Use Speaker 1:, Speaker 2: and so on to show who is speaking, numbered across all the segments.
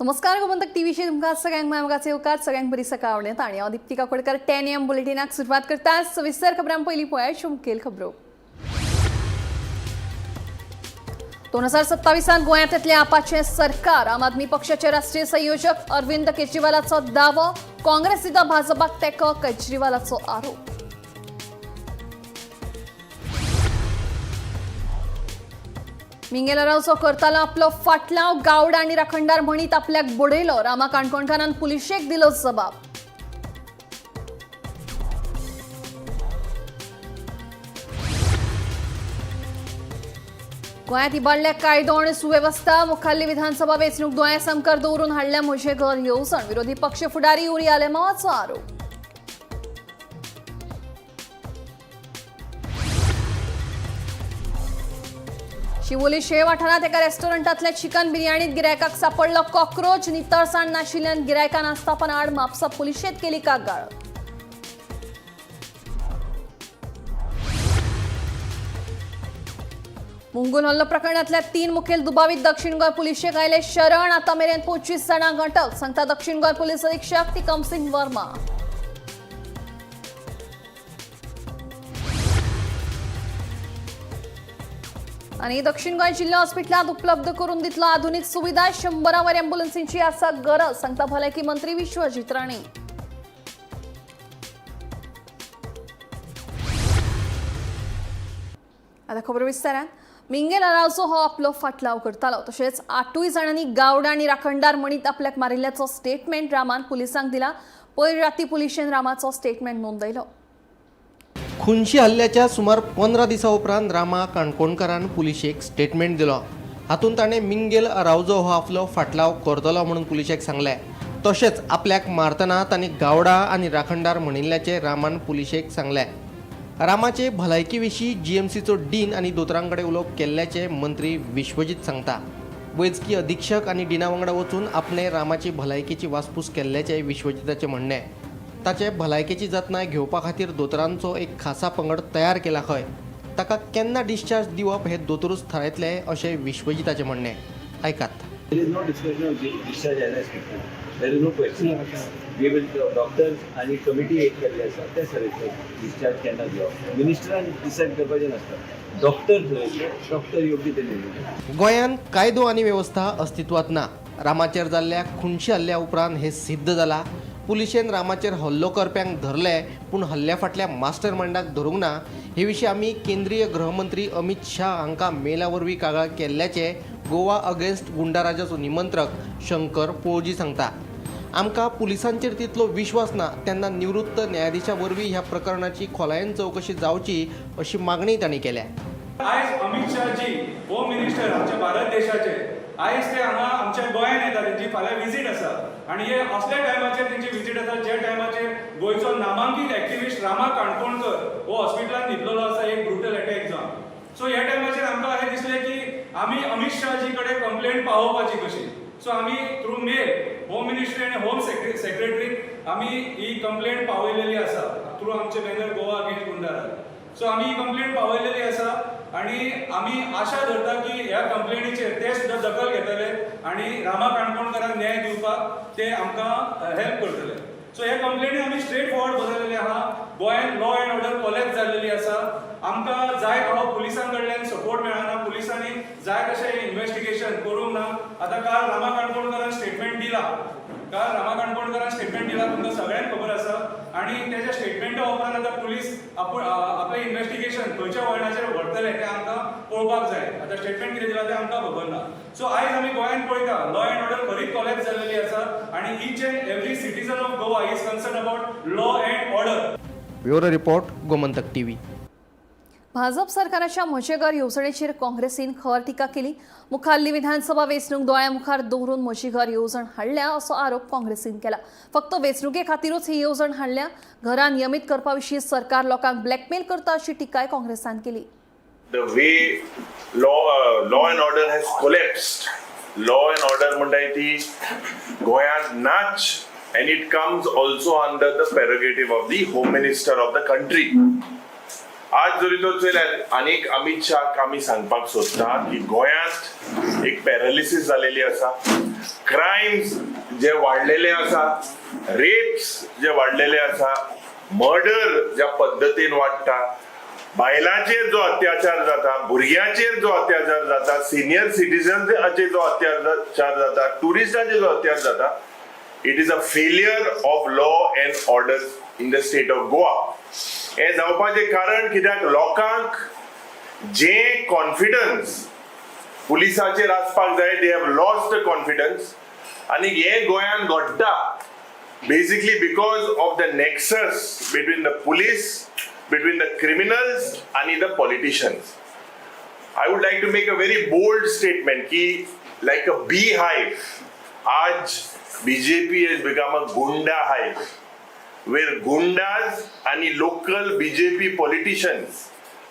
Speaker 1: नमस्कार, गोमंतक टीव्हीशी तुमकां सगळ्यांक माय मोगाचे येवकार. सगळ्यांक बरी सकाळ येता आणि हांव दीप्ती काकोडकर 10 AM बुलेटिनाक सुरवात करता. सविस्तर खबरां पयलीं पळयात मुखेल खबरो. 2027त गोंयांत येतलें आपाचें सरकार, आम आदमी पक्षाचे राष्ट्रीय संयोजक अरविंद केजरीवालाचो दावो. काँग्रेस दिता भाजपाक तेंको, केजरीवालाचो आरोप. मिंगेल आरावजो करतालो आपलो फाटलाव, गावडा आनी राखणदार म्हणीत आपल्याक बडयलो, रामा काणकोणकारान पुलिशेक दिलो जबाब. गोंयांत इबाडल्या कायदो आनी सुवेवस्था, मुखाल्ली विधानसभा वेंचणूक दोळ्या सामकार दवरून हाडल्या म्हजें घर येवजण, विरोधी पक्ष फुडारी युरी आलेमावाचो आरोप. शिवोली शे वाठारांत एका रेस्टॉरंटांतल्या चिकन बिर्याणीत गिरायकाक सापडलो कॉक्रोच. नितळसाण नाशिल्ल्यान गिरायकान आस्थापना आड म्हापसा पुलिशेंत केली कागाळ. मुंगूल हल्लो प्रकरणातल्या तीन मुखेल दुबावीत दक्षिण गोंय पुलिशेक आयले शरण. आता मेरेन 25 जाणांक अटक, सांगता दक्षिण गोंय पोलीस अधीक्षक टिकमसिंग वर्मा. आणि दक्षिण गोंय जिल्हा हॉस्पिटलात उपलब्ध करून दितलो आधुनिक सुविधा, 100 वर अँब्युलन्सींची आसा गरज, सांगता भलायकी मंत्री विश्वजीत राणे. आता खबर विस्तारान. मिंगेल आरावजो हो आपलो फाटलाव करतालो, तशेंच आठूय जाणांनी गावडा आनी राखणदार म्हणीत आपल्याक मारिल्ल्याचो स्टेटमेंट रामान पुलिसांक दिला. पयर राती पुलिशेन रामाचो स्टेटमेंट नोंदयलो.
Speaker 2: खुनशी हल्ल्याच्या सुमार 15 दिसां उपरांत रामा काणकोणकारान पुलिशेक स्टेटमेंट दिलो. हातूंत ताणें मिंगेल आरावजो हो आपलो फाटलाव करतलो म्हणून पुलिशेक सांगलें. तशेंच आपल्याक मारतना तांणी गावडा आनी राखणदार म्हणिल्ल्याचें रामान पुलिशेक सांगलें. रामाचे भलायकी विशीं जीएमसीचो डीन आनी दोतोरां कडेन उलोवप केल्ल्याचें मंत्री विश्वजीत सांगता. वैजकी अधीक्षक आनी डिना वांगडा वचून आपणें रामाची भलायकेची वासपूस केल्ल्याचें विश्वजिताचें म्हणणें. ताचे भलायकेची जतनाय घेवपा खातीर दोतोरांचो एक खासा पंगड तयार केला खंय. ताका केन्ना डिस्चार्ज दिवप हें दोतोरूच थारायतले अशें विश्वजिताचें म्हणणें. आयकात.
Speaker 3: There is no discussion of discharge as I speak. There is no question. We will, doctors आणि कमिटी एक केल्ली आसा, ते थारयतले डिस्चार्ज केन्ना दिवप. मिनिस्टरान डिसायड करपाचें नासता, डॉक्टर थरयतले, डॉक्टर योग्य ते निर्णय घेतले.
Speaker 2: गोंयांत कायदो आनी वेवस्था अस्तित्वात ना. रामाचेर जाल्ल्या खुनशी हल्ल्या उपरांत हें सिद्ध जाला. पुलिशेन रामाचेर हल्लो करप्यांक धरले, पूण हल्ल्या फाटल्या मास्टर मायंडाक धरूंक ना. हे विशीं आमी केंद्रीय गृहमंत्री अमित शाह हांकां मेला वरवीं कागाळ केल्ल्याचें गोवा अगेन्स्ट गुंडाराजाचो निमंत्रक शंकर पोळजी सांगता. आमकां पुलिसांचेर तितलो विश्वास ना, तेन्ना निवृत्त न्यायाधिशा वरवीं ह्या प्रकरणाची खोलायेन चवकशी जावची अशी मागणी तांणी केल्या.
Speaker 4: आयज अमित शहाजी, होम मिनिस्टर आमच्या भारत देशाचे, आयज ते हांगा आमच्या गोंयान येता. तेंची फाल्यां विजीट आसा आनी हे असल्या टायमाचेर तेंची विजीट आसा ज्या टायमाचेर गोंयचो नामांकीत एक्टिविस्ट रामा काणकोणकर हो हॉस्पिटलान न्हिदलेलो आसा एक ब्रुटल अटॅक जावन. सो ह्या टायमाचेर आमकां अशें दिसलें की आमी अमित शहाजी कडेन कंप्लेंट पावोवपाची कशी. सो आमी थ्रू मेल होम मिनिस्ट्री आनी होम सेक्रेटरीक आमी ही कंप्लेंट पावयलेली आसा थ्रू आमचे banner Goa against goonda raj. So आमी ही कंप्लेंट पावयलेली आसा आणि आमी आशा धरता की ह्या कंप्लेनीचेर ते सुद्दां दखल घेतले आणि रामा काणकोणकरांक न्याय दिवपाक ते आमकां हेल्प करतले. सो ह्या कंप्लेनी आमी स्ट्रेट फॉरवर्ड बरयलेले आहा. गोंयांत लॉ एंड ऑर्डर कोलॅप्स जाल्लेली आसा. आमकां जाय तो पुलिसां कडल्यान सपोर्ट मेळना. पुलिसांनी जाय तशें इन्व्हेस्टिगेशन करूंक ना. आतां काल रामा काणकोणकरान स्टेटमेंट दिला, काल रामा काणकोणकरान स्टेटमेंट दिला, तुमकां सगळ्यांक खबर आसा. आणि तेच्या स्टेटमेंटा उपरांत आतां पुलीस आपूण आपलें इन्व्हेस्टिगेशन खंयच्या वळणाचेर व्हरतले तें आमकां पळोवपाक जाय. आतां स्टेटमेंट कितें दिलां तें आमकां खबर ना. सो आयज आमी गोंयांत पळयता, लॉ एंड ऑर्डर खरीच कोलॅप्स जाल्लेली आसा आणि each and every citizen of Goa is concern about law and order.
Speaker 2: Bureau report, Gomantak TV.
Speaker 1: Bhajap सरकाराच्या म्हजें घर येवजणेचेर काँग्रेसीन खर टिका केली. मुखाल्ली विधानसभा वेंचणूक दोळ्या मुखार दवरून म्हजी घर येवजण हाडल्या असो आरोप काँग्रेसीन केला. फक्त वेंचणुके खातीरूच ही येवजण हाडल्या, घरां नियमीत करपा विशीं सरकार लोकांक ब्लॅकमेल करता अशी टिकाय काँग्रेसान केली.
Speaker 5: The way law and order has collapsed, law and order म्हणटाय ती गोंयांत नाच and it comes also under the prerogative of the home minister of the country. आज जरी तो चोयल्यार आनीक अमित शाहक आमी सांगपाक सोदता की गोंयांत एक पॅरालिसीस जालेली आसा. क्रायम्स जे वाडलेले आसा, रेप्स जे वाडलेले आसा, मर्डर ज्या पद्दतीन वाडटा, बायलांचेर जो अत्याचार जाता, भुरग्यांचेर जो अत्याचार जाता, सिनियर सिटीजन्साचेर जो अत्याचार जाता, ट्युरिस्टांचेर जो अत्याचार जाता, it is a failure of law and order in the state of Goa. हें जावपाचें कारण कित्याक लोकांक जे कॉन्फिडन्स पुलिसाचेर आसपाक जाय, they have lost the confidence. आनी हें गोंयांत घडटा basically because of the nexus between the police, between the criminals आनी the politicians. I would like to make a very bold statement की like a bee hive, आज BJP has become a goonda hive where goondas and local BJP politicians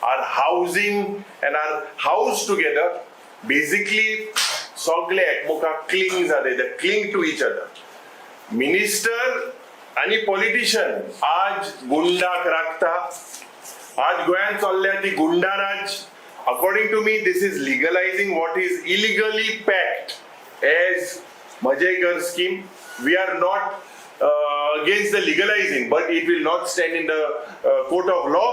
Speaker 5: are housing and are housed together. Basically, सगळे एकमेकाक cling जाले, they cling to each other. Minister आणि politician आज गुंडाक राखता. आज गोंयांत चल्ल्या ती गुंडा राज. According to me, this is legalizing what is illegally packed as Mhaje Ghar scheme. We are not against the legalizing, but it will not stand in the court of law.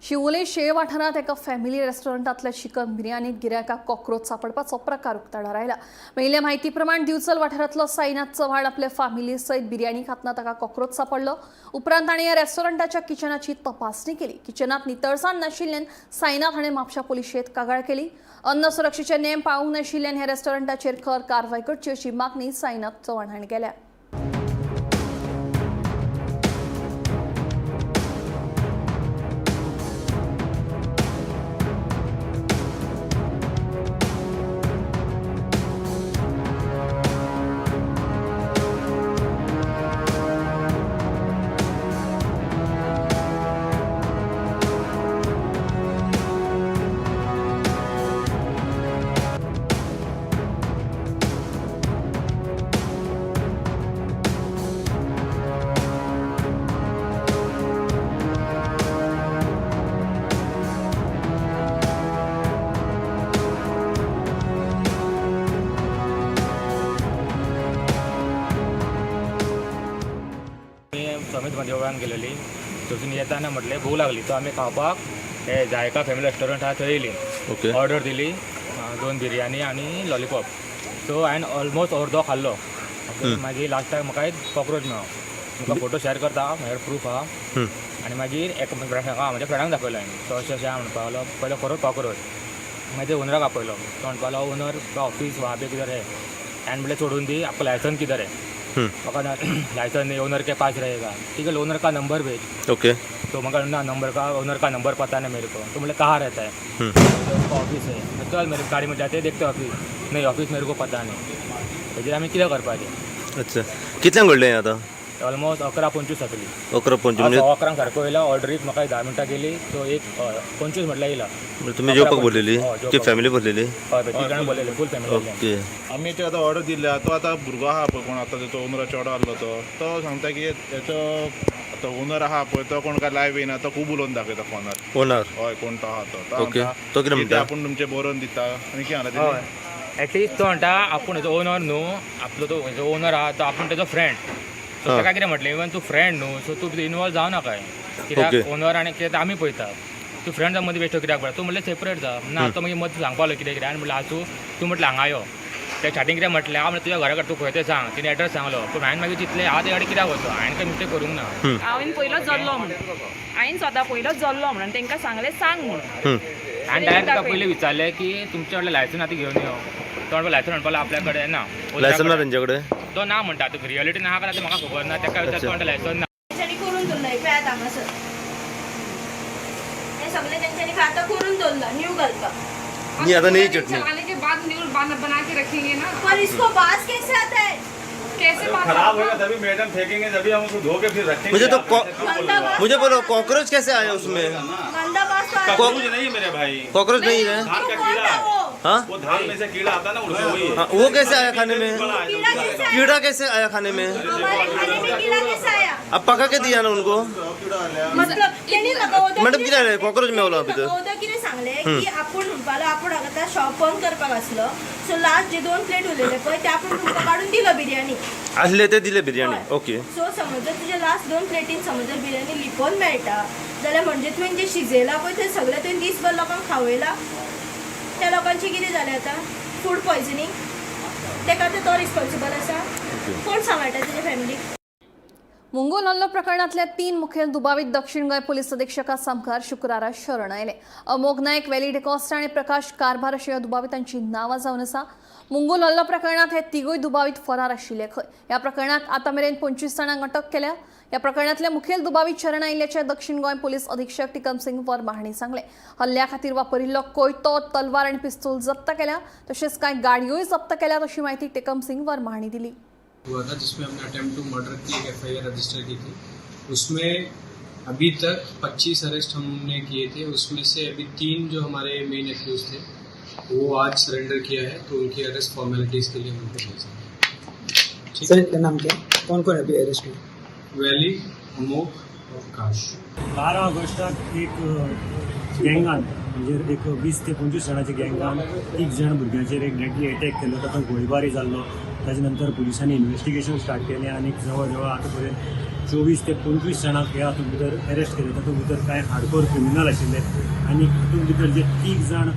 Speaker 1: Siolim शेळ वाठारांत एका family रेस्टॉरंटांतल्या chicken बिर्याणीत गिरायकाक cockroach सापडपाचो प्रकार उक्ताडार आयला. मेळिल्ल्या म्हायती प्रमाण दिवचल वाठारांतलो साईनाथ चव्हाण आपल्या फॅमिली सयत बिर्याणी खातना ताका कॉक्रोच सापडलो. उपरांत ताणें ह्या रेस्टॉरंटाच्या किचनाची तपासणी केली. किचनात नितळसाण नाशिल्ल्यान साईनाथ हाणें म्हापशा पुलिशेंत कागाळ केली. अन्न सुरक्षेचे नेम पाळूंक नाशिल्ल्यान ह्या रेस्टॉरंटाचेर खर कारवाय करची अशी मागणी साईनाथ चव्हाण हाणें केल्या.
Speaker 6: आमी समीत देवळान गेलेली. थंयसून येताना म्हटलें भूक लागली, तो आमी खावपाक हे जायका फॅमिली रेस्टॉरंट आहा थंय येयली.
Speaker 7: ओके.
Speaker 6: ऑर्डर दिली 2 बिरयानी आनी लॉलीपॉप. सो हांवें ऑलमोस्ट अर्दो खाल्लो. मागीर लास्टाक म्हाका एक कॉक्रोच मेळ्ळो. तुमकां फोटो शेअर करता, म्हजें प्रूफ आहा. आनी मागीर एका म्हज्या फ्रेंडाक दाखयलो हांवें. तो अशें अशें आहा म्हणपाक लागलो. पयलो खरो कॉक्रोच. मागीर ते ओनराक आपयलो. तो म्हणपाक लागलो ओनर ऑफिस वहाँ पे किधर है. हांवें म्हणलें सोडून दी, आपका लायसन किधर है. म्हाका लायसन नहीं, ओनर के पास रहेगा. ठीक है, ओनर का नंबर भेज.
Speaker 7: ओके.
Speaker 6: तो मगर ना नंबर का, ओनर का नंबर पता नहीं मेरे को. तो बोले कहाँ रहता है. तो उसका ऑफिस है. चल मेरे गाड़ी में जाते देखते ऑफिस. नहीं, ऑफिस मेरे को पता नहीं. तेजेर आमी कितें करपाचें?
Speaker 7: अच्छा, कितल्यांक घडलें हें आतां?
Speaker 6: ऑलमोस्ट 11:25 जातली.
Speaker 7: 11:25 म्हणजे?
Speaker 6: 11:15 सारको येयला. ऑर्डरीक म्हाका 10 मिनटां गेली. सो 1:25 म्हटल्यार येयला.
Speaker 7: म्हणजे तुमी जेवपाक बोललेली?
Speaker 6: हय, जेवपाक.
Speaker 7: ती फॅमिली बोललेली?
Speaker 6: हय, तीग जाणां बोललेली, फूल फॅमिली.
Speaker 7: ओके.
Speaker 8: आमी ते आतां ऑर्डर दिल्या. तो आतां भुरगो आहा पळय कोण आतां तेचो ओनराचो ऑर्डर आहलो, तो तो सांगता की हेचो आतां ओनर आहा पळय तो कोण काय लायव्ह येयना, तो खूब उलोवन दाखयता फोनार.
Speaker 7: ओनर?
Speaker 8: हय, कोण तो आहा तो. तो
Speaker 7: ओके.
Speaker 8: सांगता
Speaker 7: तो कितें
Speaker 8: की ते
Speaker 7: म्हणटा?
Speaker 8: आपूण तुमचें बरोवन दिता आनी कितें सांगला
Speaker 6: हय
Speaker 8: तेणी.
Speaker 6: एटलिस्ट तो म्हणटा आपूण हेजो ओनर न्हू, आपलो तो हेजो ओनर आहा तो आपूण तेजो फ्रेंड. सो ताका कितें म्हटलें, इवन तूं फ्रेंड न्हू, सो तूं इनवॉल्व जावं नाका. कित्याक ओनर आनी कितें आमी पळयता, तूं फ्रेंड मदीं बेश्टो कित्याक पळय. तूं म्हणलें सेपरेट जा ना. तो मागीर मदीं सांगपाक लागलो कितें कितें. आनी म्हणलें आसूं, तूं म्हटलें हांगा यो. ते स्टार्टींग कितें म्हटलें, हांव म्हणलें तुज्या घरा कडेन तूं खंय तें सांग. तिणें एड्रेस सांगलो. पूण हांवें मागीर चिंतलें हांव ते कडेन कित्याक वचो, हांवें कांय मिस्टेक करूंक ना.
Speaker 9: हांवें पयलोच जल्लो म्हणून, हांवें स्वता पयलोच जल्लो म्हणून तांकां सांगलें सांग म्हणून.
Speaker 6: आनी डायरेक्ट ताका पयलीं विचारलें की तुमचे कडल्यान लायसन आतां घेवन यो. तो म्हणपाक लायसन म्हणपाक आपल्या कडेन ना.
Speaker 7: लायसन ना तेंच्या कडेन?
Speaker 6: तो ना म्हणटा. आतां रियलिटी ना काय म्हाका खबर ना. ताका विचार, तो म्हणटा लायसन ना.
Speaker 10: तेंच्यांनी करून दवरला. हे पळयात हांगासर हे सगळें तेंच्यांनी आतां करून दवरला न्यू घालपाक.
Speaker 7: न्ही, आतां नवी चटणी.
Speaker 9: चलाने के बाद न्यू बना के रखेंगे ना.
Speaker 10: पर इसको बास कैसे आता है?
Speaker 9: कैसे बात
Speaker 4: खराब होगा तभी मैडम फेंकेंगे, तभी हम उसको धो के फिर रखेंगे.
Speaker 7: मुझे तो
Speaker 10: गंदा बास.
Speaker 7: मुझे बोलो, कॉकरोच कैसे आया उसमें?
Speaker 10: गंदा बास तो आया.
Speaker 4: कॉकरोच नहीं है मेरे भाई.
Speaker 7: कॉकरोच नहीं है.
Speaker 10: तो कौन था वो?
Speaker 7: हाँ
Speaker 8: वो धान में से कीड़ा आता है ना उड़ के, वही है।
Speaker 7: हाँ, वो कैसे आया खाने में?
Speaker 10: कीड़ा कैसे आया?
Speaker 7: कीड़ा कैसे आया खाने में?
Speaker 10: हमारे खाने में कीड़ा कैसे आया?
Speaker 7: अब पका के दिया ना उनको।
Speaker 10: मतलब तेणी म्हाका वोदोळ
Speaker 7: मॅडम,
Speaker 10: कितें
Speaker 7: कितें जालें?
Speaker 10: सांगलें?
Speaker 7: कॉकरोच मेवलो
Speaker 10: तेणी
Speaker 7: भितर.
Speaker 10: म्हाका वोदोळ कितें सांगलें की आपूण म्हणपालो आपूण हांगा शॉप बंद करपाक आसलो, सो लास्ट जे दोन प्लेट उरलेले पळय ते आपूण तुमकां काडून दिलो बिर्याणी.
Speaker 7: आसले ते दिले बिर्याणी, ओके.
Speaker 10: सो समज जर तुजे लास्ट दोन प्लेटीन समज जर बिर्याणी लिपोवन मेळटा जाल्यार म्हणजे तुवें जें शिजयलां पळय तें सगळें तुवें दीसभर लोकांक खावयलां. त्या लोकांचें कितें जालें आतां? Food poisoning. तेका आतां तो रिस्पॉन्सिबल आसा? कोण सांबाळटा तेजे फॅमिलीक?
Speaker 1: मुंगोल हल्लो प्रकरणातल्या 3 मुखेल दुबावीत दक्षिण गोंय पोलीस अधीक्षका सामकार शुक्रारा शरण आयले. अमोघ नायक, वेली डिकॉस्टा आनी प्रकाश कारभार अशी ह्या दुबावितांची नांवां जावन आसा. मुंगोल हल्लो प्रकरणात हे तिगूय दुबावीत फरार आशिल्ले खंय. ह्या प्रकरणात आतां मेरेन 25 जाणांक अटक केल्या. ह्या प्रकरणातले मुखेल दुबावीत शरण आयिल्ल्याचे दक्षिण गोंय पोलीस अधीक्षक टिकमसिंग वर्मा हांणी सांगलें. हल्ल्या खातीर वापरिल्लो कोयतो, तलवार आनी पिस्तूल जप्त केल्या, तशेंच कांय गाडयोय जप्त केल्यात अशी म्हायती टिकमसिंग वर्मा हांणी दिली.
Speaker 11: हुआ था जिसमें हमने अटेम्प्ट टू मर्डर की एक एफआईआर रजिस्टर की थी. उसमें अभी तक 25 अरेस्ट हमने किए थे. उसमें से अभी 3 जो हमारे मेन एक्यूज थे वो आज सरेंडर किया है, तो उनकी अरेस्ट फॉर्मेलिटीज़ के लिए हम उनको भेजेंगे. ठीक
Speaker 12: सर, इनका नाम क्या है? कौन कौन अभी अरेस्ट में?
Speaker 11: वैली, अमोक और प्रकाश.
Speaker 13: 12 ऑगस्टाक एक गँगान म्हणजे एक 20 ते 25 जाणांच्या गँगान 3 जाण भुरग्यांचेर एक डेडली अटॅक केलो. तातूंत गोळीबारी जाल्लो. ताजे नंतर पुलिसांनी इन्वेस्टिगेशन स्टार्ट केलें आनी जवळ जवळ आतां पर्यंत 24 ते 25 जाणांक ह्या हातूंत भितर अरेस्ट केले. तातूंत भितर कांय हार्डकोर क्रिमिनल आशिल्ले आनी हातूंत भितर जे 3 जाण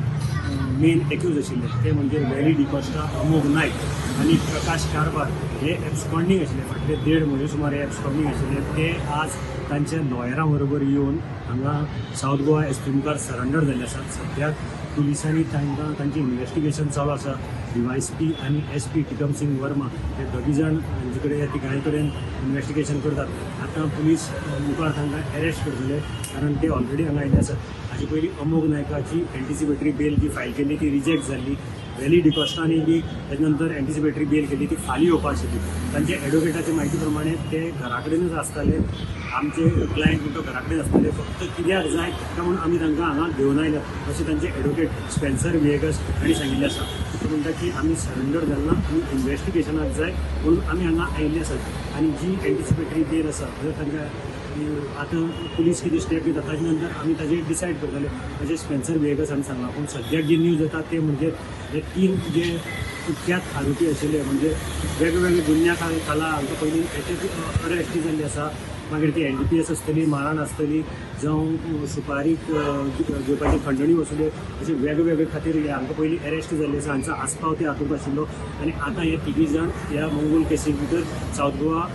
Speaker 13: मेन एक्यूज आशिल्ले ते म्हणजे वेली डिकॉस्टा, अमोघ नायक आनी प्रकाश कारभार हे एब्सकॉन्डींग आशिल्ले. फाटले 1.5 म्हयने सुमार हे एब्सकॉन्डींग आशिल्ले. ते आज तांच्या लॉयरां बरोबर येवन हांगा सावथ गोवा एस पी मुखार सरेंडर जाल्ले आसात. सद्याक पुलिसांनी तांकां तांचें इन्वेस्टिगेशन चालू आसा. डीवायएसपी आनी एसपी टिकमसिंग वर्मा हे दोगी जाण हांचे कडेन ह्या तिगांय कडेन इन्वेस्टिगेशन करतात. आतां पुलीस मुखार तांकां अरेस्ट करतले, कारण ते ऑलरेडी हांगा आयिल्ले आसात. हाचे पयलीं अमोघ नायकाची एंटिसिपेटरी बेल जी फायल केल्ली ती रिजेक्ट जाल्ली. वेली डिकॉस्टानी बी ताजे नंतर एंटिसिपेटरी बेल केली ती फाल्यां येवपा आशिल्ली. तांचे एडवोकेटाचे म्हायती प्रमाणे ते घरा कडेनच आसताले. आमचे क्लायंट म्हणटा घरा कडेन आसताले, फक्त कित्याक जाय काय म्हणून आमी तांकां हांगा घेवन आयल्या अशें तांचे एडवोकेट स्पेन्सर विएगस हांणी सांगिल्लें आसा. तो म्हणटा की आमी सरेंडर जालना, आमी इन्वेस्टिगेशनाक जाय म्हणून आमी हांगा आयिल्ले आसात. आनी जी एंटिसिपेटरी बेल आसा जर तांकां आतां पुलीस कितें स्टेप घेता ताजे नंतर आमी ताजेर डिसायड करतले अशें स्पेन्सर विएगस हांणी सांगलां. पूण सद्याक जी न्यूज येता ते म्हणजे हे 3 जे कुख्यात आरोपी आशिल्ले म्हणजे वेगवेगळे गुन्ह्या खाला हांकां पयलीं अरेस्ट जाल्ली आसा. मागीर ती एनडीपीएस आसतली, माराण आसतली, जावं सुपारीक घेवपाची खंडणी वसुली, अशे वेगवेगळे खातीर हे हांकां पयलीं अरेस्ट जाल्ले आसा. हांचो आस्पाव ते हातूंत आशिल्लो आनी आतां हे तिगूय जाण ह्या मंगूल केसी भितर सावथ गोवा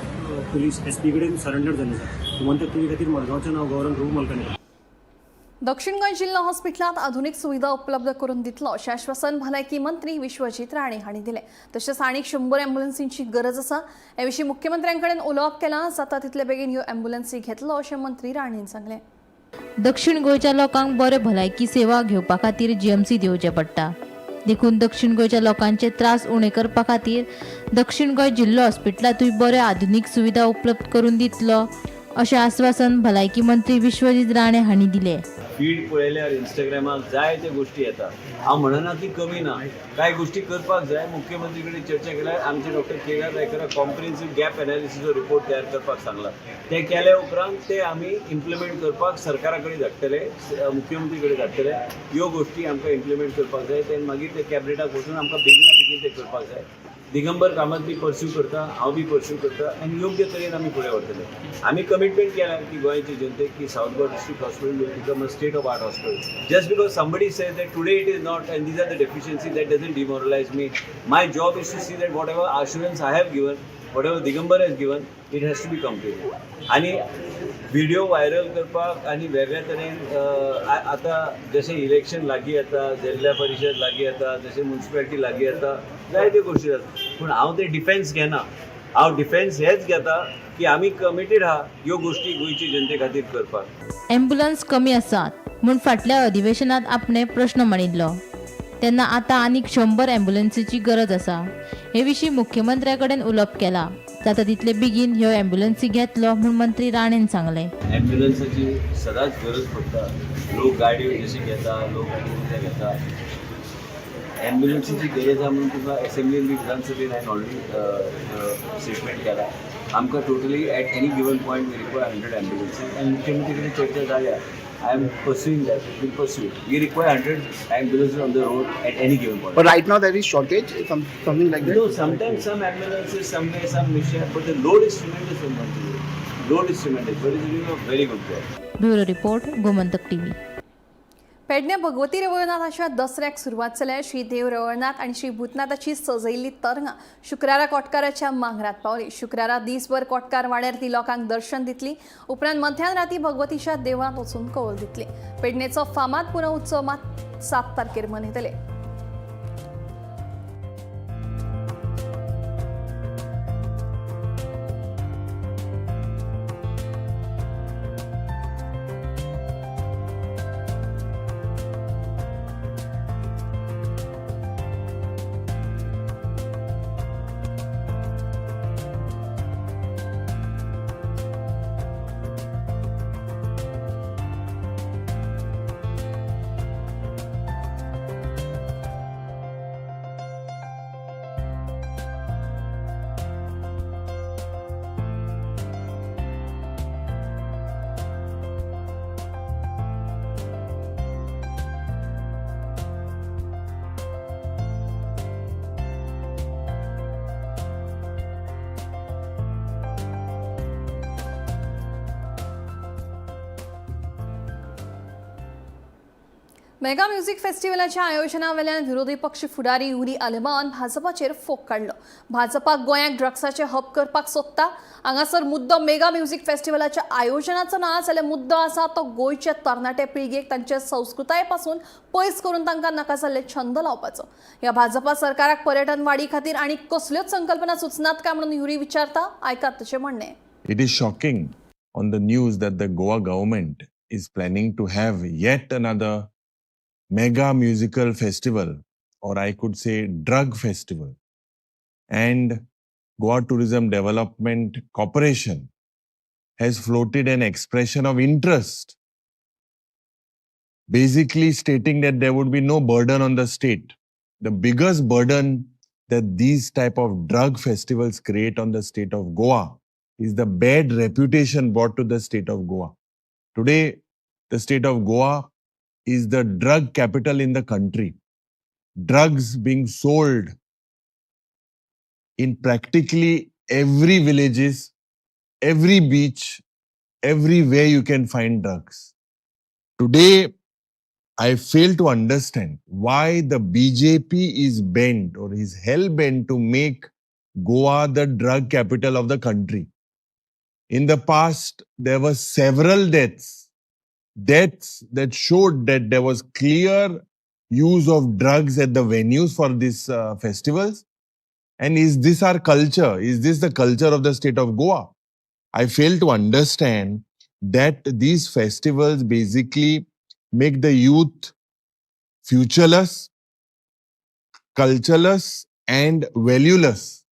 Speaker 13: पुलीस एसपी कडेन सरेंडर जाल्ले आसा. गोमंतक टीव्ही खातीर मडगांवच्यान हांव गौरंग प्रभू मलकानी.
Speaker 1: दक्षिण गोंय जिल्लो हॉस्पिटलांत आधुनिक सुविधा उपलब्ध करून दितलो अशें आश्वासन भलायकी मंत्री विश्वजीत राणे हांणी दिलें. तशेंच आनीक 100 ॲम्ब्युलन्सींची गरज आसा. हे विशीं मुख्यमंत्र्यां कडेन उलोवप केलां. जाता तितले बेगीन ह्यो ॲम्ब्युलन्सी घेतलो अशें मंत्री राणेन सांगलें.
Speaker 14: दक्षिण गोंयच्या लोकांक बऱ्यो भलायकी सेवा घेवपा खातीर जीएमसीत येवचें पडटा. देखून दक्षिण गोंयच्या लोकांचे त्रास उणे करपा खातीर दक्षिण गोंय जिल्लो हॉस्पिटलांतूय बऱ्यो आधुनीक सुविधा उपलब्ध करून दितलो अशें आस्वासन भलायकी मंत्री विश्वजीत राणे हांणी दिलें.
Speaker 3: फीड पळयल्यार इंस्टाग्रामार जायते गोश्टी येता. हांव म्हणना की कमी ना, कांय गोश्टी करपाक जाय. मुख्यमंत्री कडेन चर्चा केल्यार आमचे डॉक्टर केदार रायकराक कॉम्प्रिहेन्सीव गॅप एनालिसीसचो रिपोर्ट तयार करपाक सांगला. ते केल्या उपरांत ते आमी इम्प्लिमेंट करपाक सरकारा कडेन धाडटले, मुख्यमंत्री कडेन धाडटले. ह्यो गोश्टी आमकां इम्प्लिमेंट करपाक जाय. ते मागीर ते कॅबिनेटाक वचून आमकां बेगिना बेगीन ते करपाक जाय. दिगंबर कामत बी पर्स्यू करता, हांव बी पर्स्यू करता आनी योग्य तरेन आमी फुडें व्हरतले. आमी कमिटमेंट केल्या की गोंयचे जनतेक की South Goa District Hospital will become a state of art hospital. Just because somebody says that today it is not and these are the deficiency, that doesn't demoralize me. My job is to see that whatever assurance I have given, whatever Digambar has given, it has to be completed. आनी video viral करपाक आनी वेगळ्या तरेन आतां जशें election लागीं येता, जिल्ल्या परिशद लागीं येता, जशें मुन्सिपेलिटी लागीं येता, जायत्यो गोश्टी जाता. पूण हांव ते डिफेन्स घेना. हांव डिफेन्स हेच घेता की आमी कमिटेड आहा ह्यो गोश्टी गोंयचे जनते खातीर करपाक.
Speaker 14: ॲम्ब्युलन्स कमी आसात म्हूण फाटल्या अधिवेशनात आपणे प्रश्न मांडिल्लो तेन्ना आतां आनीक 100 ॲम्ब्युलन्सीची गरज आसा. हे विशीं मुख्यमंत्र्या कडेन उलोवप केलां. जाता तितले बेगीन ह्यो ॲम्ब्युलन्सी घेतलो म्हूण मंत्री राणेन सांगलें.
Speaker 3: ॲम्ब्युलन्साची सदांच गरज पडटा. लोक गाडयो जशे घेता, लोक आनी कितें घेता. ॲम्ब्युलन्सीची गरज आहा म्हणून तुका एसेंब्लीन बी विधानसभेन हांवें ऑलरेडी स्टेटमेंट केला. आमकां totally at any given point we require 100 ambulances आनी मुख्यमंत्री कडेन चर्चा जाल्या. I am pursuing that, will pursue. We require 100 ambulances on the road at any given point.
Speaker 12: But right now there is shortage, something like that?
Speaker 3: No, sometimes some ambulances, somewhere some mishap, but the load is tremendous on 108. Load is tremendous, but it's doing a very good job.
Speaker 14: Bureau report, Gomantak TV.
Speaker 1: Pedne Bhagwati रवळनाथाच्या दसऱ्याक सुरवात जाल्या. श्री देव रवळनाथ आनी श्री भूतनाथाची सजयल्ली तरंगां शुक्रारा कोटकाराच्या मांगरात पावली. शुक्रारा दीसभर कोटकार वाड्यार ती लोकांक दर्शन दितली. उपरांत मध्यान राती भगवतीच्या देवळांत वचून कौल दितली. पेडणेचो फामाद पुनव उत्सव मात 7 तारखेर मनयतले. मेगा म्युझिक फेस्टिवलाच्या आयोजनावेल्यान विरोधी पक्ष फुडारी युरी आलेमांवान भाजपाचेर फोग काडलो. भाजपाक गोंयाक ड्रग्साचे हब करपाक सोदता. हांगासर मुद्दो मेगा म्युझिक फेस्टिवलाच्या आयोजनाचो ना जाल्यार मुद्दो आसा तो गोंयच्या तरणाटे पिळगेक तांचे संस्कृताये पासून पयस करून तांकां नाका जाल्ले छंद लावपाचो. ह्या भाजपा सरकाराक पर्यटन वाडी खातीर आनी कसल्योच संकल्पना सुचनात काय म्हणून युरी विचारता. आयकात तशें म्हणणें.
Speaker 5: It is shocking on the news that the Goa government is planning to have yet another mega musical festival, or I could say drug festival, and Goa Tourism Development Corporation has floated an expression of interest, basically stating that there would be no burden on the state. The biggest burden that these type of drug festivals create on the state of Goa is the bad reputation brought to the state of Goa. Today, the state of Goa is the drug capital in the country. Drugs being sold in practically every villages, every beach, everywhere you can find drugs. Today, I fail to understand why the BJP is bent or is hell-bent to make Goa the drug capital of the country. In the past, there were several deaths that showed that there was clear use of drugs at the venues for these festivals. And is this our culture? Is this the culture of the state of Goa? I fail to understand that these festivals basically make the youth futureless, cultureless, and valueless.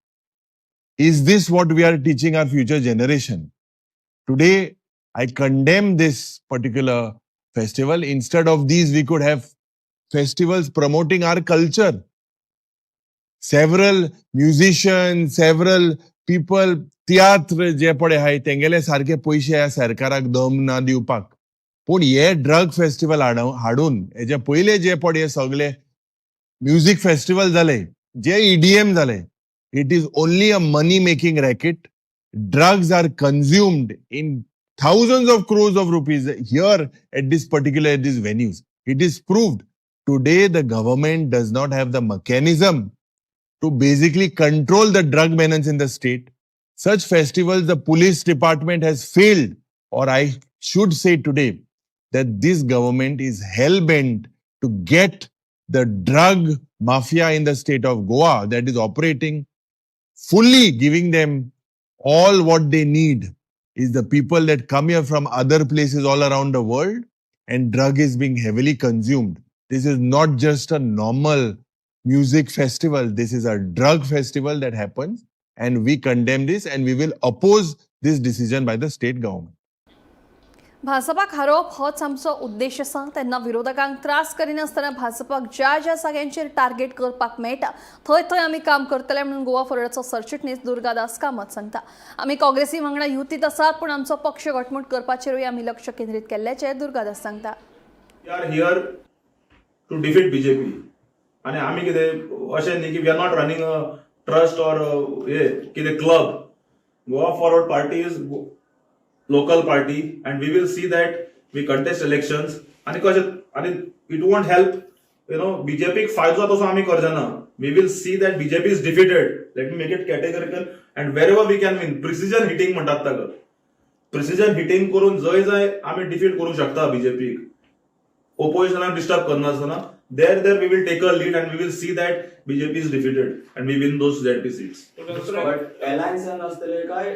Speaker 5: Is this what we are teaching our future generation? Today, I condemn this particular festival. Instead of these, we could have festivals promoting our culture. Several musicians, several people, तियात्र जे पळय आहाय तेंगेले सारके पयशे ह्या सरकाराक दम ना दिवपाक. पूण हे ड्रग फेस्टिवल हाडून हेजे पयले जे पळय हे सगळे म्युझिक फेस्टिवल जाले, जे ईडीएम जाले, it is only a money making racket. Drugs are consumed in thousands of crores of rupees here at this particular, at these venues. It is proved. Today, the government does not have the mechanism to basically control the drug menace in the state. Such festivals, the police department has failed, or I should say today, that this government is hell-bent to get the drug mafia in the state of Goa that is operating fully, giving them all what they need is the people that come here from other places all around the world, and drug is being heavily consumed. This is not just a normal music festival. This is a drug festival that happens, and we condemn this and we will oppose this decision by the state government.
Speaker 1: भाजपाक हारोवप होच आमचो उद्देश आसा. तेन्ना विरोधकांक त्रास करिनासतना भाजपाक ज्या ज्या जाग्यांचेर टार्गेट करपाक मेळटा थंय थंय आमी काम करतले म्हणून गोवा फॉरवर्डाचो सरचिटणीस दुर्गादास कामत सांगता. आमी काँग्रेसी वांगडा युतीत आसात, पूण आमचो पक्ष घटमूट करपाचेरूय आमी लक्ष केंद्रीत केल्ल्याचें दुर्गादास सांगता.
Speaker 8: We are here to defeat BJP. आनी आमी कितें अशें न्ही की we are not running a trust or हे कितें club. Goa Forward Party is local party and we will see that we contest elections. आनी कशें आनी it won't help बीजेपीक फायदो जाता तसो आमी करचे ना. We will see that BJP is defeated. Let me make it categorical and wherever we can win, precision hitting म्हणटात ताका, प्रिसिजन हिटींग करून जंय जंय आमी डिफीट करूंक शकता बीजेपीक, ओपोजिशनाक disturb करनासतना, there we will take a lead and we will see that BJP is defeated and we win those ZP seats.
Speaker 15: But अलायन्सान आसतले काय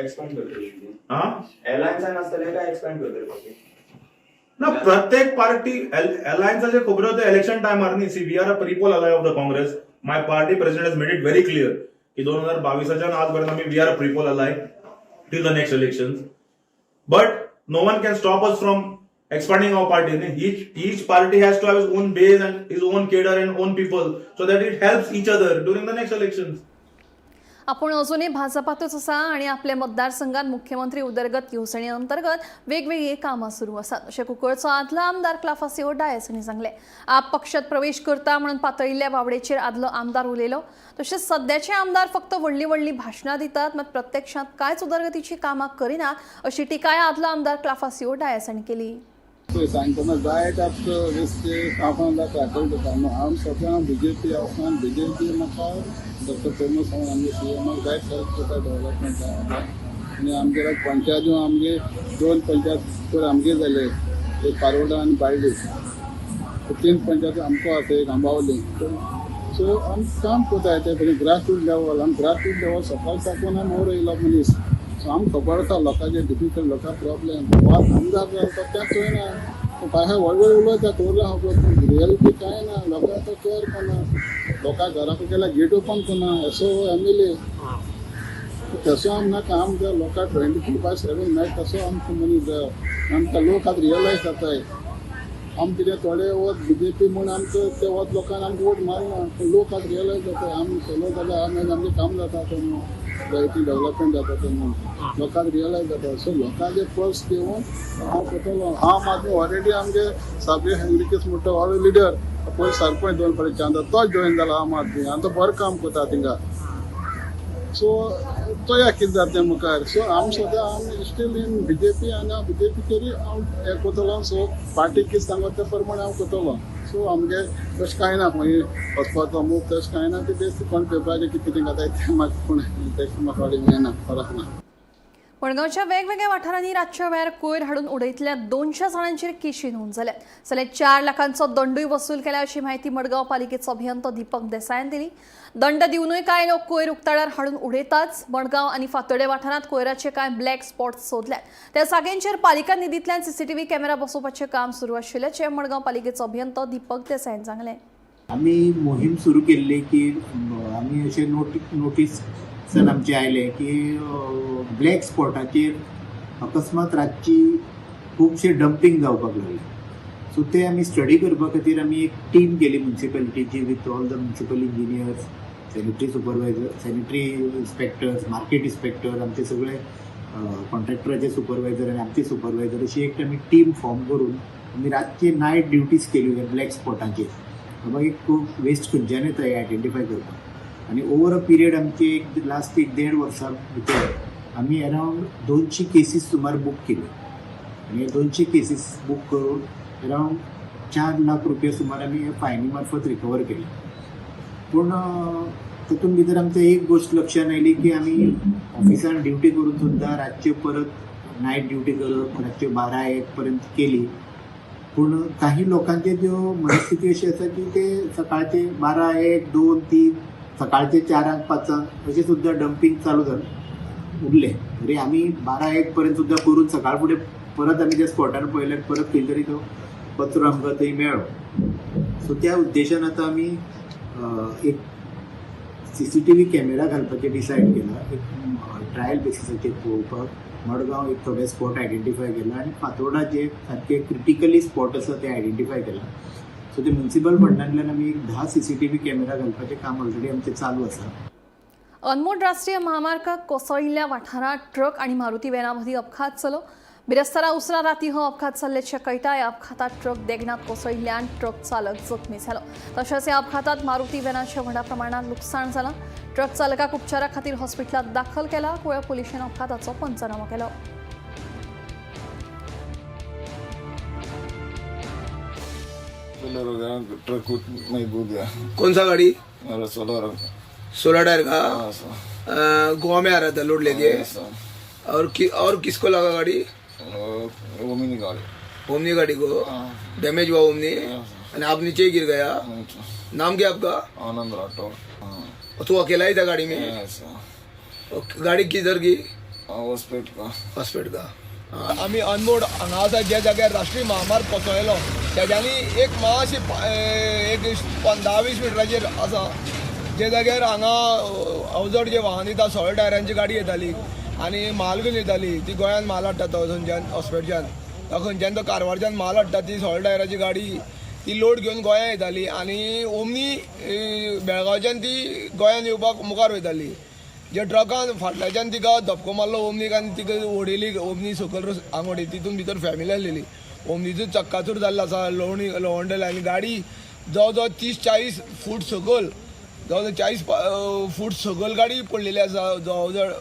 Speaker 15: एक्सपांड करतले?
Speaker 8: हा.
Speaker 15: अलायन्सान आसतले काय एक्सपांड करतले?
Speaker 8: ना, प्रत्येक पार्टी अलायन्साचे खबरो ते इलेक्शन टायमार न्ही. See, we are a pre-poll ally of the Congress. My party president has made it very clear की 2022च्यान आजपर्यंत आमी we are a pre-poll ally till the next election, but no one can stop us from expanding our party. Each party has to have his own base and his own cadre and own people so that it helps each other during the next elections.
Speaker 1: आपण अजूनही भाजपातच आसा आणि आपल्या मतदारसंघात मुख्यमंत्री उदरगत येवजणे अंतर्गत वेगवेगळी कामां सुरू आसात अशें कुंकळचो आदलो आमदार क्लाफासियो डायस हांणी सांगलें. आप पक्षात प्रवेश करता म्हणून पातळिल्ल्या वावडेचेर आदलो आमदार उलयलो. तशेंच सद्याचे आमदार फक्त व्हडलीं व्हडलीं भाशणां दितात, मात प्रत्यक्षात कांयच उदरगतीची कामां करिनात अशी टिकाय आदलो आमदार क्लाफासियो डायस हांणी केली.
Speaker 16: सांगतना जायत आमकां रस्ते कामां जाता कळटा. न्हू, आमी सदां बीजेपी आसा. बीजेपी म्हाका डॉक्टर प्रमोद सावंत आमगे सीएमाक जायत हेल्प करता डेवलपमेंटाक. आनी आमगे पंचायत, आमगे दोन पंचायत पयर आमगे जाले, एक पारोडा आनी बाळ्ळी. तीन पंचायत आमकां आसा, एक आंबावली. सो आमी काम करता ते ग्रास रूट लेवल. आमी ग्रास रूट लेवल सकाळ साकून आमी मोर येयलो मनीस. सो आमकां खबर आसा लोकांचे डिफिकल्ट, लोकां प्रॉब्लेम. हो आमदार जाता तें चोयना, काय व्हड व्हड उलयता, खबर आहा, पूण रियलिटी कांय ना. लोकांक तो केअर करना, लोकां घरा गेल्यार गेट ओपन करना असो एमएलए. तसो आम नाका. आमकां लोकांक 24/7 मेळटा तसो आमकां मनीस जायो. आमकां लोक आतां रियलायज जाताय. आम कितें थोडे वत बीजेपी म्हूण आमकां ते वत लोकांक आमकां वोट मारना, पूण लोक आतां रियलायज जाताय. आमी चलो जाल्यार आमी आमचें काम जाता तें म्हणून, जायती डेवलपमेंट जाता तें म्हणून लोकांक रियलायज जाता. सो लोकांचे पल्स घेवन हांव करतलो. आम आदमी ऑलरेडी आमगे साबे हेनरिकेस म्हणटा हो लिडर, पयलीं सरपंच दोन फावटी चांदा, तोच जॉयन जाला आम आदमी आनी तो बरो काम करता थिंगा. सो चोया कितें जाता तें मुखार. सो आमी सद्दां आमी स्टील इन बीजेपी आनी हांव बीजेपीचेरूय हांव हें करतलो. सो पार्टी कितें सांगता ते प्रमाणे हांव करतलो. सो आमगे तशें कांय ना, खंय वचपाचो मूव तशें कांय ना. ते बेस्ट कोण पेपराचेर कितें कितें घाताय तें म्हाका कोण तें म्हाका हें ना, फरक ना.
Speaker 1: मडगांवच्या वेगवेगळ्या वाठारांनी रातच्या वेळार कोयर हाडून उडयतल्या 200 जाणांचेर केशी नोंद जाल्यात, जाल्यार 4 लाखांचो दंडूय वसूल केला अशी माहिती मडगांव पालिकेचो अभियंतो दीपक देसायान दिली. दंड दिवनूय कांय लोक कोयर उक्ताडार हाडून उडयताच. मडगांव आनी फातोडे वाठारांत कोयराचे कांय ब्लॅक स्पॉट्स सोदल्यात. त्या जाग्यांचेर पालिका निधींतल्यान सीसीटीव्ही कॅमेरा बसोवपाचें काम सुरू आशिल्ल्याचें मडगांव पालिकेचो अभियंतो दीपक देसायान सांगलें.
Speaker 17: आमी मोहीम सुरू केल्ली की आमी अशें नोटीस आमचे आयले की ब्लॅक स्पॉटाचेर अकस्मात रातची खुबशे डंपींग जावपाक लागले. सो ते आमी स्टडी करपा खातीर आमी एक टीम केली म्युनिसिपॅलिटीची with all the municipal engineers, sanitary supervisor, sanitary inspectors, market inspector, आमचे सगळे कॉन्ट्रॅक्टराचे सुपरवायझर आनी आमचे सुपरवायझर, अशी एक आमी टीम फॉर्म करून आमी रातची नायट ड्युटीज केल्यो ब्लॅक स्पॉटाचेर, बाबा एक वेस्ट खंयच्यान येता हें आयडेंटिफाय करपाक. आनी ओवर अ पिरियड आमची एक लास्ट एक देड वर्सां भितर आमी अरावंड 200 केसीस सुमार बूक केल्यो आनी हे 200 केसीस बूक करून अरावंड 4 लाख रुपया सुमार आमी हे फायनी मार्फत रिकवर केले. पूण तातूंत भितर आमच्या एक गोश्ट लक्षांत आयली की आमी ऑफिसान ड्युटी करून सुद्दां रातच्यो परत नायट ड्युटी करप रातच्यो 12-1 पर्यंत केली. पूण काही लोकांचे ज्यो मनस्थिती अशी आसा की ते सकाळचे 12, 1, 2, 3, सकाळचे 4, 5 अशें सुद्दां डंपींग चालू जालें उरलें. तरी आमी 12-1 पर्यंत सुद्दां करून सकाळ फुडें परत आमी त्या स्पॉटार पळयल्यार परत खंय तरी तो कचरो आमकां थंय मेळ्ळो. सो त्या उद्देशान आतां आमी एक CCTV camera घालपाचें डिसायड केलां, एक ट्रायल बेसिसाचेर पळोवपाक. मडगांव एक थोडे स्पॉट आयडेंटिफाय केला आनी फातोर्डा जे सारके क्रिटिकली स्पॉट आसा ते आयडेंटिफाय केला. सो ते म्युनिसिपल फंडांतल्यान आमी एक 10 CCTV camera घालपाचें काम ऑलरेडी आमचें चालू आसा.
Speaker 1: अनमोड राष्ट्रीय महामार्ग कोसळिल्ल्या वाठारांत ट्रक आणि मारुती व्हॅना मदीं अपघात जालो. बिरेस्तारा उसरां राती हो अपघात जाल्ल्याचें कळटा. ह्या अपघातात ट्रक देगणांत कोसळिल्ल्यान ट्रक चालक जखमी जालो. तशेंच ह्या अपघातात मारुती व्हॅनाचें व्हडा प्रमाणात लुकसाण जालां. ट्रक चालकाक उपचारा खातीर हॉस्पिटलांत दाखल केला. कुळें पुलिशेन अपघाताचो पंचनामो केलो.
Speaker 16: ट्रक में कूद गया.
Speaker 12: कौन सा गाड़ी?
Speaker 16: मेरा 16.
Speaker 12: 16 टायर का गोवा में आ रहा था लोड लेके. और किसको लगा गाड़ी?
Speaker 16: ओमनी गाड़ी.
Speaker 12: ओमनी गाड़ी को डैमेज हुआ ओमनी और आप नीचे ही गिर गया. नाम क्या आपका?
Speaker 16: आनंद राठौर.
Speaker 12: और तू अकेला ही था गाड़ी में? गाड़ी किधर की?
Speaker 16: हॉस्पिटल का.
Speaker 12: हॉस्पिटल का. आमी अनमोड हांगा आसा ज्या जाग्यार राष्ट्रीय महामार्ग कोसळ्ळो तेज्यांनी एक मातशी एक 15-20 मिटराचेर आसा जे जाग्यार हांगा अवजड जे वाहन येता, 16 टायरांची गाडी येताली आनी म्हाल घेवन येताली. ती गोंयान म्हाल हाडटा तो थंयच्यान हॉस्पिटलच्यान, खंयच्यान तो कारवारच्यान म्हाल हाडटा. ती 16 टायराची गाडी ती लोड घेवन गोंया येताली आनी ओमनी बेळगांवच्यान ती गोंयान येवपाक मुखार वयताली. जे ट्रकान फाटल्याच्यान तिका धपको मारलो ओमनीक आनी तिका उडयली ओमनी सकयल हांगा उडयली. तितून भितर फॅमिली आसलेली. ओमनीचो चक्काचूर जाल्लो आसा लवंडले आनी गाडी जवळ जवळ 30-40 फूट सकयल, जवळ जवळ 40 फूट सकयल गाडी पडलेली आसा. जवळ जवळ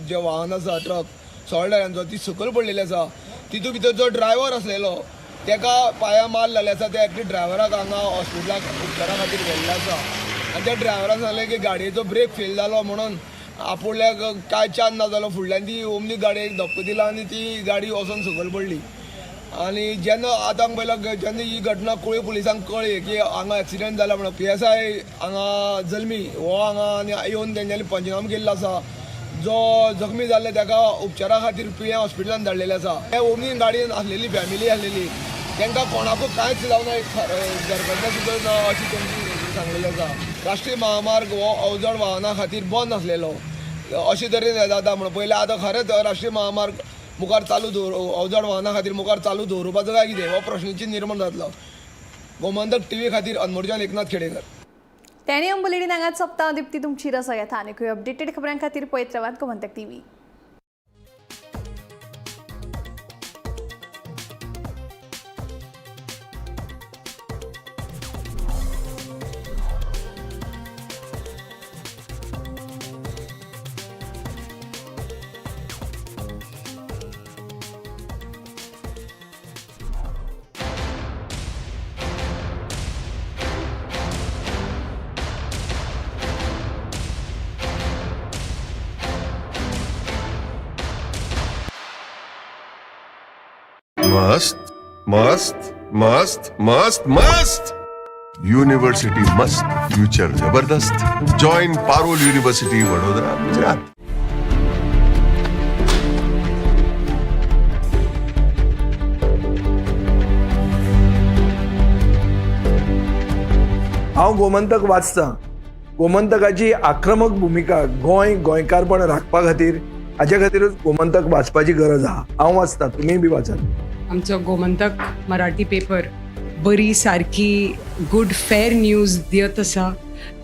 Speaker 12: जे वाहन आसा ट्रक 16 टायरांचो ती सकयल पडलेली आसा. तितून भितर जो ड्रायव्हर आसलेलो तेका पांया मार जाल्ले आसा. त्या एकटे ड्रायव्हराक हांगा हॉस्पिटलाक उपचारा खातीर व्हेल्लो आसा आनी त्या ड्रायव्हरान सांगलें की गाडयेचो ब्रेक फेल जालो म्हणून आपुडल्याक कांय चान्स ना जालो. फुडल्यान ती ओमनी गाडयेक धपको दिला आनी ती गाडी वचोन सकयल पडली. आनी जेन्ना आतां पयलो जेन्ना ही घटना कुळी पुलिसांक कळ्ळी की हांगा एक्सिडंट जाला म्हणून PSI हांगा जल्मी हो हांगा आनी येवन तेंच्यांनी पंचनामा केल्लो आसा. जो जखमी जाल्ले ताका उपचारा खातीर पिळ्यां हॉस्पिटलान धाडलेले आसा. त्या ओमनी गाडयेन आसलेली फॅमिली आसलेली तांकां कोणाकूय कांयच जावना, एक घरगडे सुद्दां ना अशी तेंची सांगलेली आसा. राष्ट्रीय महामार्ग हो अवजड वाहना खातीर बंद आसलेलो अशे तरेन जाता म्हणून पयलें. आतां खरेंच राष्ट्रीय महामार्ग मुखार चालू दवर अवजड वाहना खातीर मुखार चालू दवरुपाचो काय कितें हो प्रश्नचिन्न निर्माण जातलो. गोमंतक टीव्ही खातीर अनमोडच्यान एकनाथ खेडेकर.
Speaker 1: तेन्ही बुलेटीन हांगाच सोंपता. दीप्ती तुमची रजा येता. आनीकूय अपडेटेड खबरां खातीर पळयत रावात गोमंतक टीव्ही.
Speaker 5: मस्त मस्त मस्त मस्त मस्त यूनिवर्सिटी मस्त, फ्यूचर जबरदस्त. Join Parul university, Vadodara, Gujarat.
Speaker 12: हांव गोमंतक वाचतां. गोमंतकाची आक्रमक भुमिका गोंय गोंयकारपण राखपा खातीर हाच्या खातीरूच गोमंतक वाचपाची गरज आहा. हांव वाचतां, तुमीय बी वाचात.
Speaker 11: आमचो गोमंतक मराठी पेपर बरी सारकी गुड फेर न्यूज दियत आसा.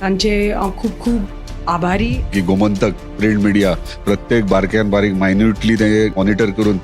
Speaker 11: तांचे हांव खूब खूब आभारी.
Speaker 16: की गोमंतक प्रिंट मिडिया प्रत्येक बारक्यान बारीक मायन्युटली ते मॉनिटर करून